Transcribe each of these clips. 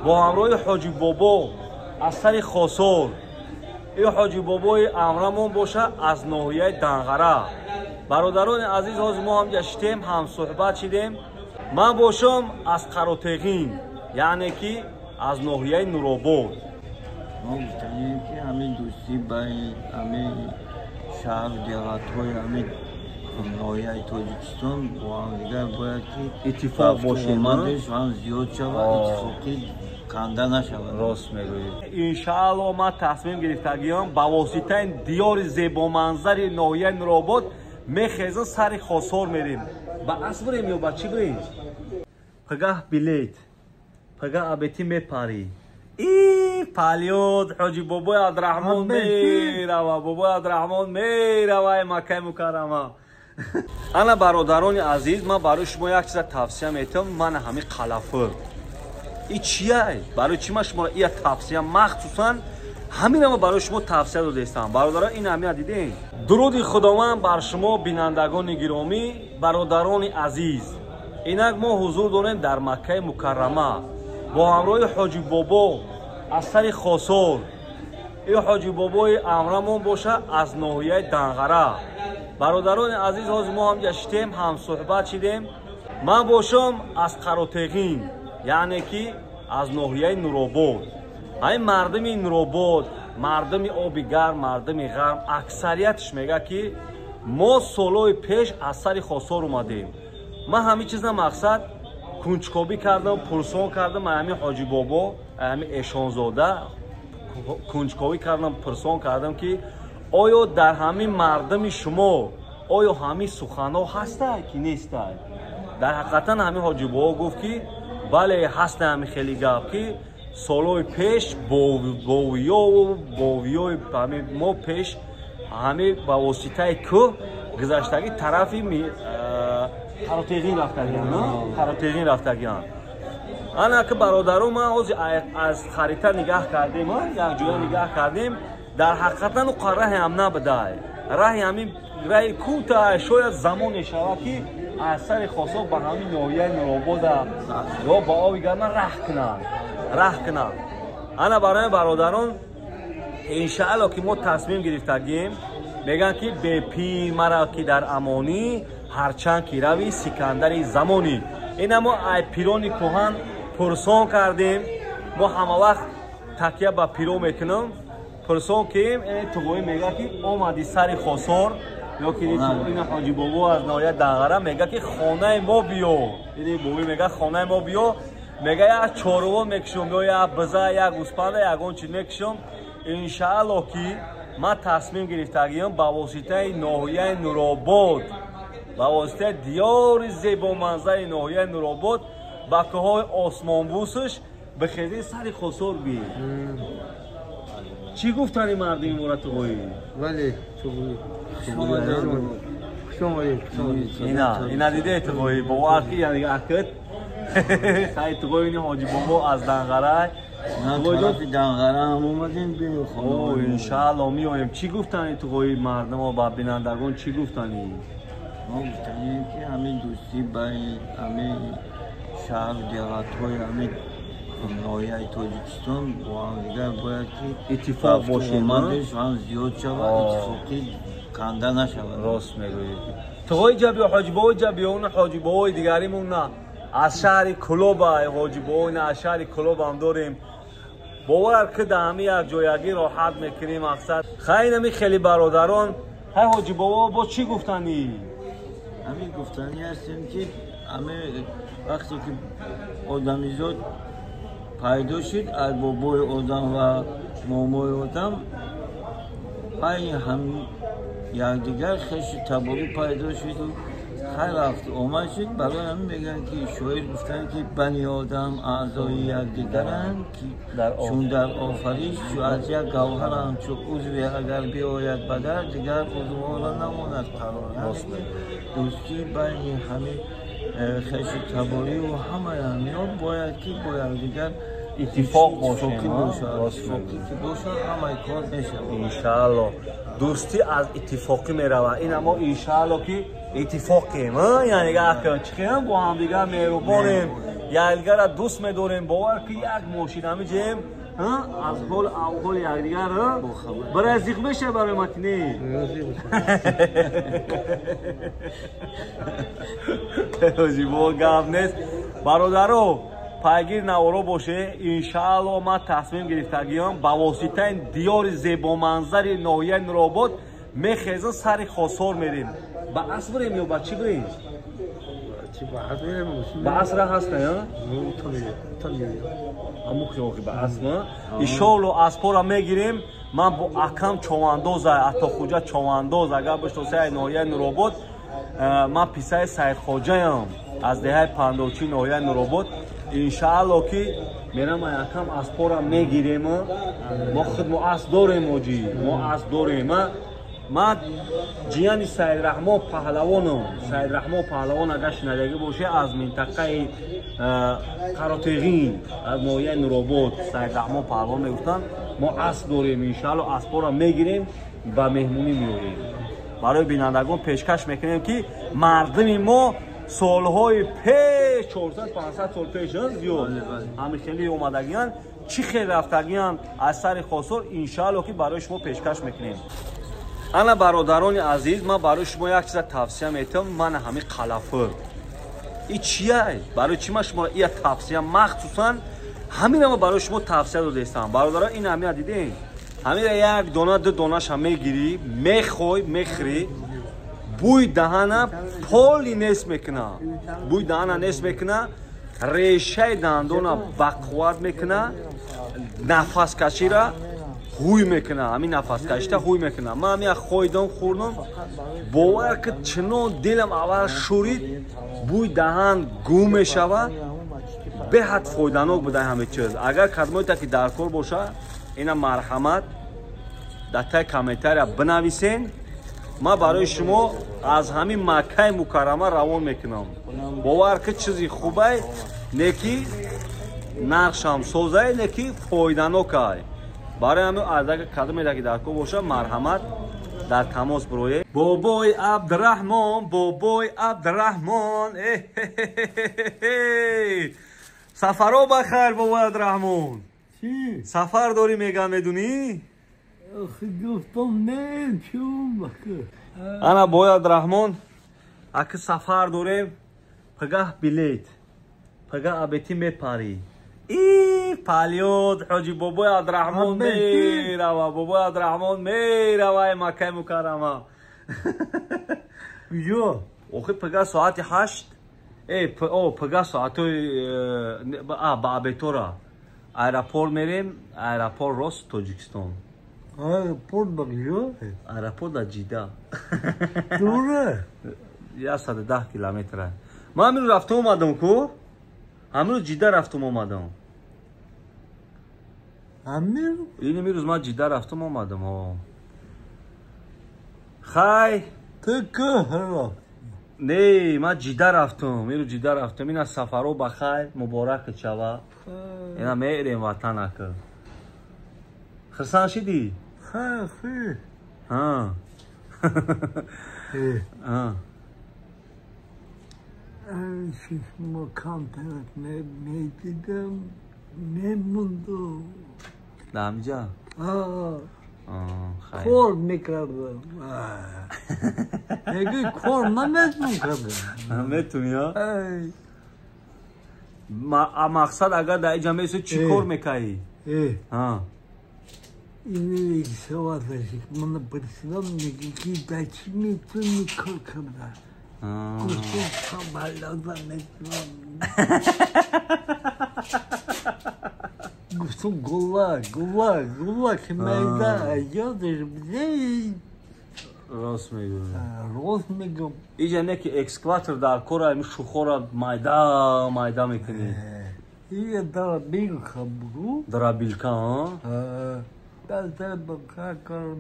Бо ҳамроҳи Ҳоҷи Бобо аз сари Хосор. Ин Ҳоҷи Бобои амрамон боша аз ноҳияи Данғара. Бародарони азиз, ҳозир мо ҳамҷа шидем, ҳамсуҳбат шидем. Ман бошам аз Қаротеғин, яъне ки аз ноҳияи Нуробод. Мо гуфтанем, ки ҳамин дӯстӣ байни ҳамин шаҳру деҳотҳои ҳамин ноҳияи Тоҷикистон бо ҳамдигар бояд ки иттифоқ бошем, омадаш ҳам зиёд шавад, иттифоқӣ канда нашавад. Рост мегӯед. Иншаалло, ман тасмим гирифтагиам, ба воситаи диёри зебоманзари ноҳияи Нуробод мехезам, сари Хосор мерем. Ба асп бирем ё ба чӣ бирем? Пагаҳ билет, пагаҳ абетӣ мепарӣ. И полёт Ҳоҷи Бобои Абдураҳмон мерава, Бобои Абдураҳмон мерава Маккаи Мукаррама. Ана, бародарони азиз, ман барои шумо як чиза тавсия метавам. Мана ҳамин қалафур и чияй? Барои чӣ ман шуморо ия тавсия, махсусан ҳамина ма барои шумо тавсия додаистам? Бародарон, ин ҳамина дидем. Дуруди Худованд бар шумо, бинандагони гиромӣ, бародарони азиз. Инак мо ҳузур дорем дар Маккаи Мукаррама бо ҳамроҳи Ҳоҷи Бобо аз сари Хосор. Ин Ҳоҷи Бобои амрамон боша аз ноҳияи Данғара. Бародарони азиз, ҳозир мо ҳамҷа шидем, ҳамсуҳбат шидем. Ман бошам аз Қаротеғин, яъне ки аз ноҳияи Нуробод. Ҳамин мардуми Нуробод, мардуми оби гарм, мардуми ғарм, аксариятш мегӯяд, ки мо солҳои пеш аз сари Хосор омадем. Ман ҳамин чиза мақсад кунҷкобӣ кардам, пурсон кардам. Ҳамин Ҳоҷи Бобо, ҳамин Эшонзода кунҷковӣ кардам, пурсон кардам, ки оё дар ҳамин мардуми шумо оё ҳамин суханҳо ҳастай ки нестай? Дар ҳақиқатан ҳамин Ҳоҷи Бобо гуфт, ки бале, ҳаста ҳамин хеле гап, ки солҳои пеш бовиёву бовиёи ҳамин мо пеш ҳамин ба воситаи кӯҳ гузаштагӣ тарафи Қаротеғин рафтагиан, Қаротеғин рафтагиан. Ана ки, бародаро, ман ҳозир аз харита нигаҳ кардем, якҷоя нигаҳ кардем. Дар ҳақиқатан уқа раҳе ҳам набудай, раҳи ҳамин раҳи кӯтаҳ. Шояд замоне шавад, ки аз сари Хосор ба ҳамин ноҳияи Нуробода ё ба оби гарма раҳ кунанд, раҳ кунанд. Ана, барои бародарон, иншаалло, ки мо тасмим гирифтагием. Мегӯянд, ки бепир мара, ки дар амонӣ, ҳарчанд ки рави сикандари замонӣ. Ина мо ай пирони кӯҳан пурсон кардем. Мо ҳама вақт такя ба пиро мекунам. Пурсон кем, туғоӣ мегӯяд, ки омади сари Хосор ё ки ина Ҳоҷи Бобо аз ноҳияи Данғара мегӯяд, ки хонаи мо биё. Ини бобӣ мегӯяд, хонаи мо биё, мега, як чорво мекушам ё як биза, як гӯспанда, ягон чиз мекушам. Иншаалло, ки ман тасмим гирифтагиам, ба воситаи ноҳияи Нуробод, ба воситаи диёри зебоманзари ноҳияи Нуробод ба кӯҳҳои осмонбусаш бихезем, сари Хосор би. Чӣ гуфтани мардуми мора, туғоӣ? Бале, ина ина диде, туғоӣ, бовар ки акт хай, туғоӣ, ини Ҳоҷи Бобо аз Данғарай. Данғара ҳам омадем. Иншаалло, меоем. Чӣ гуфтани, туғоӣ, мардумо ба бинандагон чӣ гуфтанӣ? Мо гуфтанем, ки ҳамин дӯстӣ байни ҳамин шаҳру деҳотҳои ҳамин ноҳияи Тоҷикистон бо ҳамдигар бояд ки иттифоқ бошем, омадаш ҳам зиёд шавад, иттифоқӣ канда нашавад. Рост мегӯед. Туғои ҷа биё, Ҳоҷи Бобои ҷа биё. Уна Ҳоҷи Бобои дигаримон на аз шаҳри Кулоба, Ҳоҷи Бобои на аз шаҳри Кулобам дорем. Бовар ки дар ҳамин якҷоягӣ роҳат мекунем. Мақсад хайнами хеле бародарон. Ҳай, Ҳоҷи Бобо, бо чӣ гуфтанӣ? Ҳамин гуфтанӣ ҳастем, ки ҳамин вақте ки одамизод пайдо шуд, аз бобои одам ва момои одам байни ҳам якдигар хешу таборӣ пайдо шуду хай рафту омад шуд. Барои ҳамин мегӯянд, ки шоир гуфтанд, ки бани одам аъзои якдигаранд, ки чун дар офариш чу аз як гавҳаранд, чу узве агар биояд ба дар, дигар узвҳоро намонад қарор. Дӯстӣ байни ҳамин хешу табориву ҳамаи ҳамиҳо бояд ки бо якдигар иттифоқ бошем. Иттифоқӣ ки бошад, ҳамаи кор мешавад. Иншаалло, дӯстӣ аз иттифоқӣ меравад. Ина мо, иншаалло, ки иттифоқем, яъне чихем бо ҳамдигар меҳрубонем. Якдигара дӯст медорем, бовар ки як мошин ҳамиҷем аз ҳол авҳоли якдигар барои зиқ мешавад барои матине. Ҳоҷибо гап нест. Бародаро, пайгир наворо боше. Иншаалло ман тасмим гирифтагиам ба воситаи диёри зебоманзари ноҳияи Нуробод мехезам, сари Хосор мерем. Ба аср бирем ё ба чӣ бирем? Ба асра ҳаста, амухи ба аср. Иншоалло аспора мегирем. Ман бо акам Човандоз, Атохуҷа Човандоз, агар бишносед ноҳияи Нуробод, ман писари Саидхоҷаям аз деҳаи Пандочи ноҳияи Нуробод. Иншаалло ки мерам акам аспора мегирем. Мо худ мо асп дорем, оҷи мо асп дорем. Ман ҷияни Саидрахмон Паҳлавоном. Саидрахмон Паҳлавон агар шинадагӣ боше, аз минтақаи Қаротеғин, аз ноҳияи Нуробод Саидрахмон Паҳлавон мегуфтанд. Мо асп дорем, иншаалло аспора мегирем, ба меҳмонӣ меорем. Барои бинандагон пешкаш мекунем, ки мардуми мо солҳои пеш, 400-500 сол пеш зиёд ҳамин хеле омадагиянд, чӣ хел рафтагиянд аз сари Хосор, иншаалло ки барои шумо пешкаш мекунем. Ана бародарони азиз, ман барои шумо як чиза тавсия метавам. Мана ҳамин қалафур и чия? Барои чӣ ман шуморо ия тавсия, махсусан ҳамина ман барои шумо тавсия додаистам. Бародарон, ин ҳамина дидем, ҳамина як дона ду донаша мегирӣ, мехоҳӣ мехӯрӣ, бӯи даҳана поли нест мекуна, бӯи даҳана нест мекуна, решаи дандона бақувват мекуна, нафаскашира ҳуй мекуна, ҳамин нафаскашита ҳуй мекуна. Ман ҳамин хоидам, хӯрдам, бовар ки чунон дилам аввал шурид, бӯи даҳан гум мешавад. Беҳад фоиданок буда ҳамин чиз. Агар кадмоита ки дар кор боша, ина марҳамат дар таи комментария бинависен. Ман барои шумо аз ҳамин Маккаи Мукаррама равон мекунам. Бовар ки чизи хубай, неки нархшам созай, неки фоиданокай. Барои ҳамин агар кадомеда ки дар кор боша, марҳамат дар тамос бироед. Бобои Абдураҳмон, бобои Абдураҳмон, сафаро ба хайр, бобои Абдураҳмон. Сафар дорӣ меган, медунӣ? Ана бобои Абдураҳмон, аки сафар дорем, пагаҳ билет, пагаҳ абетӣ мепарӣ. И палёд ҳоҷи бобои Абдураҳмон мерава, бобои Абдураҳмон мерава Маккаи Мукаррама. Куҷо? Охи пагаҳ соати 8, пагаҳ соатҳои ба абетора аэропорт мерем, аэропорт рост Тоҷикистон. Аэропорт ба куҷо? Аэропорт дар Ҷида. Дура? 110 километра. Ман ҳамин рафтам омадам ку? Ҳамин рӯз Ҷида рафтам омадам. Ҳамин? Ин имрӯз ман Ҷида рафтам омадам. Хай. Ту кӯҳ рафт? Не, ман Ҷида рафтам. Имрӯз Ҷида рафтам. Ина сафаро ба хайр, муборак шава. Ина мерем ватан ака. Хурсанд шидӣ? Хайр, хайр. Ҳа. Ҳа. Шумо камтар медидам, мемондам. Дар ҳаминҷа? Кор мекардам. Мегӯй кор наметавон кардам. Метавонӣ, а? Мақсад агар дар инҷа месӯ чӣ кор мекардӣ? Ин саваташик мана пурсидам, мегӯй ки дар чӣ метавонӣ кор карда? Гуфтам самолёта метавонам. Гуфтам гула, гула, гула ки майда ёдаш бде. Рост мегӯӣ. Рост мегӯм. Иҷа не ки экскаватор дар кора ами шухора майда майда мекунӣ. Ия дробилка бугу. Дробилка, а?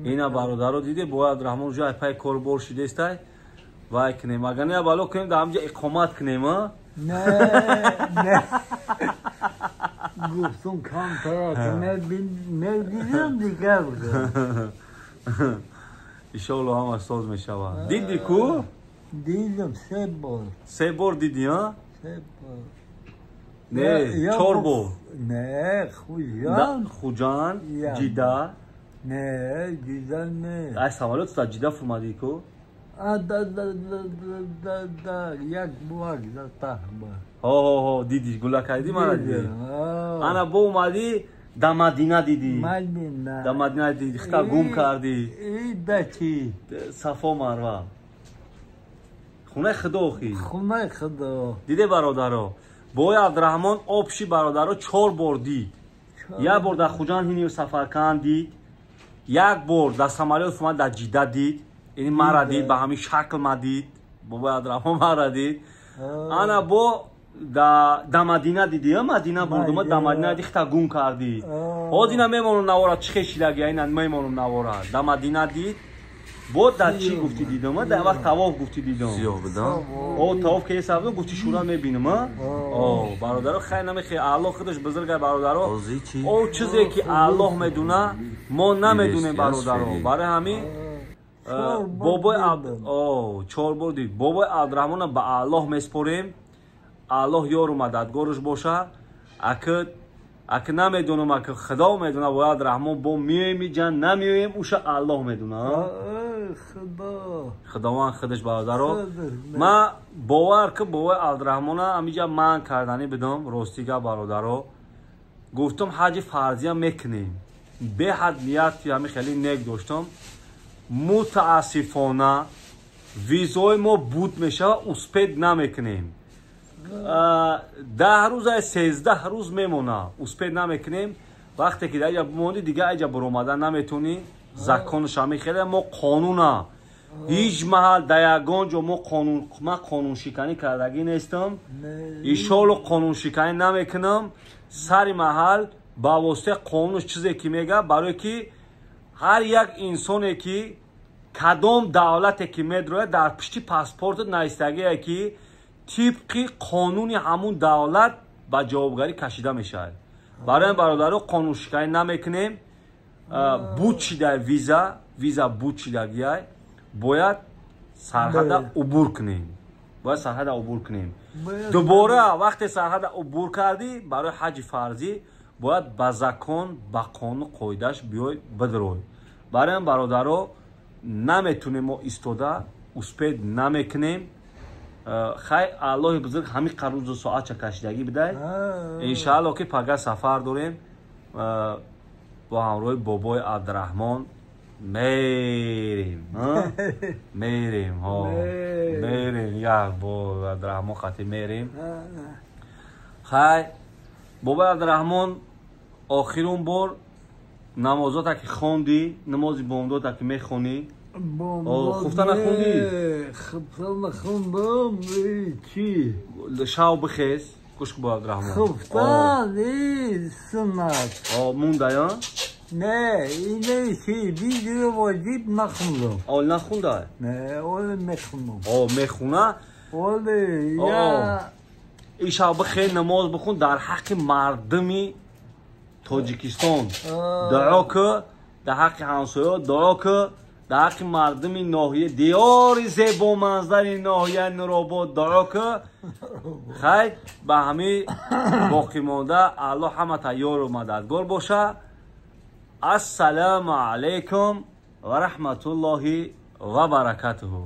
Ина бародаро диде, бояд Раҳмон ҷо пай корбор шидестай. Вай кунем. Агар не бало кунем, дар ҳамҷа иқомат кунем, а? Не, не. Гуфтум камтар, медидам дигар. Иншоалло ҳама соз мешавад. Дидӣ ку? Дидам се бор. Се бор дидӣ, а? Се бор. Не, чор бор. Не, Хуҷанд. Хуҷанд, Ҷида. Не, Ҷида не. Ай самолёт дар Ҷида фурмадӣ ку? Да, да, да, да, да, да, як булак да таҳба. Ҳо, ҳо, ҳо, дидӣ, гула кардӣ мара дидӣ. Ана бо омадӣ да Мадина дидӣ. Мадина. Да Мадина дидӣ, хита гум кардӣ. И да чӣ? Сафо Марва. Хонаи худо охи. Хонаи худо. Диде бародаро. Бобои Абдураҳмон обши бародаро 4 бор дид. Як бор дар Хуҷанд ҳини сафаркан дид. Як бор дар самолёт фурмад дар Ҷида дид. Ини мара дид, ба ҳамин шакл ма дид. Бобои Абдураҳмон мара дид. Ана бо да Мадина дидӣ, Мадина бурдума да Мадина дид, хита гум кардӣ. Ҳоз ина мемонум навора чӣ хешидаги, ина мемонум навора. Да Мадина дид. Бо дар чӣ гуфтӣ дидам? Дар вақт тавоф гуфтӣ дидам. Сиёҳ будам. О, тавоф ки сабдам гуфтӣ шура мебинам, а? О, бародаро, хайр намехе, Аллоҳ худаш бузург бародаро. О, чизе ки Аллоҳ медуна, мо намедунем бародаро. Барои ҳамин бобои о, 4 бор дид. Бобои Абдураҳмонро ба Аллоҳ меспорем. Аллоҳ ёру мададгораш боша. Аки намедонам, аки Худо медона, бобои Абдураҳмон бо меоем иҷа, намеоем, уша Аллоҳ медона. Худо. Худованд худаш бародаро. Ма бовар ки бобои Абдураҳмона ҳамиҷа ман карданӣ бидам, ростига бародаро. Гуфтам ҳаҷи фарзия мекунем. Беҳад нияти ҳами хеле нек доштам. Мутаассифона визои мо буд мешава, успед намекунем. 10 рӯз 13 рӯз мемона, успед намекунем. Вақте ки дар иҷа бимонӣ, дига иҷа баромада наметонӣ. Законш ҳами хеле мо қонуна. Ҳеҷ маҳал дар ягон ҷо мо қонун, ман қонуншиканӣ кардагӣ нестам. Иншоалло қонуншиканӣ намекунам. Сари маҳал ба воситаи қонунш чизе ки мега, барое ки ҳар як инсоне ки кадом давлате ки медрояд, дар пишти паспортат навистагие ки тибқи қонуни ҳамун давлат ба ҷавобгарӣ кашида мешавад. Барои бародаро қонуншиканӣ намекунем. Буд шида виза, виза буд шидагиай, бояд сарҳада убур кунем. Бояд сарҳада убур кунем. Дубора вақте сарҳада убур кардӣ, барои ҳаҷи фарзӣ бояд ба закон, ба қонун қоидааш биёй бидрой. Барои ин бародаро наметунем мо истода, успед намекунем. Хай Аллоҳи бузург ҳамин қарузу соатча кашидагӣ бидай. Иншаалло ки пага сафар дорем бо ҳамроҳи бобои Абдураҳмон мерем. Мерем, ҳо. Мерем, як бо Абдураҳмон хати мерем. Хай бобои Абдураҳмон охирун бор намозота ки хондӣ, намози бомдота ки мехонӣ, хуфта нахондӣ? Хуфта нахондам, чӣ? Шав бихез, гӯш кун бобои Абдураҳмон. Хуфта суннат. Монда, Не, ине чӣ, видео воҷиб нахондам. О, нахонда? Не, оле мехондам. О, мехона? Оле, я... И шав бихез, намоз бихон дар ҳаққи мардуми Тоҷикистон. Дуо ку, дар ҳаққи ҳамсоё дуо ку, дар ҳаққи мардуми ноҳия, диёри зебоманзари ноҳияи Нуробод дуо ку. Хайр, ба ҳамин боқӣ монда Аллоҳ ҳамата ёру мададгор боша. Ассалому алайкум ва раҳматуллоҳи ва баракатуҳу.